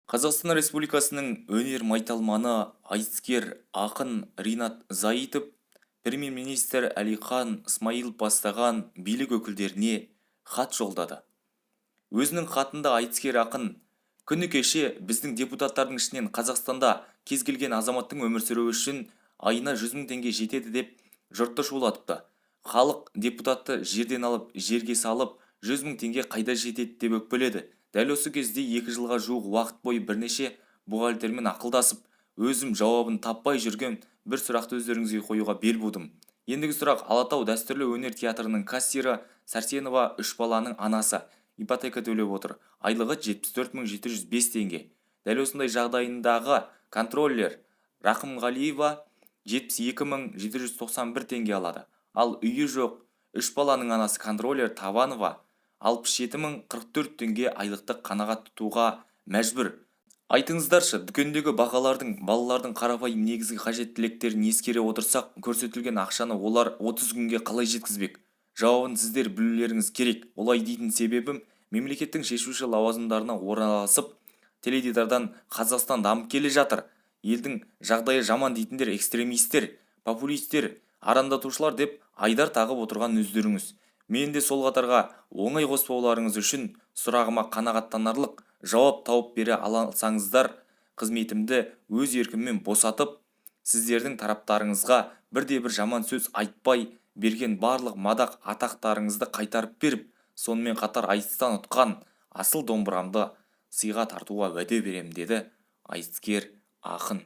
Қазақстан Республикасының өнер майталманы, айтыскер ақын Ринат Зайытов премьер-министр Әлихан Смайылов бастаған билік өкілдеріне хат жолдады. Өзінің хатында айтыскер ақын күні кеше біздің депутаттардың ішінен Қазақстанда кез келген азаматтың өмір сүруі үшін айына 100 мың теңге жетеді деп жұртты шулатыпты. Халық депутатты жерден алып, жерге салып, 100 мың теңге қайда жетеді деп өкпеледі. Дәл осы кезде 2 жылға жуық уақыт бойы бірнеше бухгалтермен ақылдасып, өзім жауабын таппай жүрген бір сұрақты өздеріңізге қоюға бел будым. Ендігі сұрақ: Алатау дәстүрлі өнер театрының кассирі Сәрсенова үш баланың анасы, ипотека төлеп отыр, айлығы 74 705 теңге. Дәл осындай жағдайындағы контроллер Рақымғалиева 72 791 теңге алады. Ал үйі жоқ, үш баланың анасы контроллер Табанова 67 044 теңге айлықты қанағат тұтуға мәжбүр. Айтыңыздаршы, дүкендегі бағалардың, балалардың қарапайым негізгі қажеттіліктерін ескере отырсақ, көрсетілген ақшаны олар 30 күнге қалай жеткізбек? Жауабын сіздер білулеріңіз керек. Олай дейтін себебім, мемлекеттің шешуші лауазымдарына орналасып, теледидардан «Қазақстан дамып келе жатыр, елдің жағдайы жаман» дейтіндер экстремистер, популистер, арандатушылар деп айдар тағып отырған өздеріңіз. Мен де сол қатарға оңай қоспауларыңыз үшін сұрағыма қанағаттанарлық жауап тауып бере алсаңыздар, қызметімді өз еркіммен босатып, сіздердің тараптарыңызға бірде-бір жаман сөз айтпай, берген барлық мадақ атақтарыңызды қайтарып беріп, сонымен қатар айтыстан ұтқан асыл домбырамды сыйға тартуға уәде беремін, деді айтыскер ақын.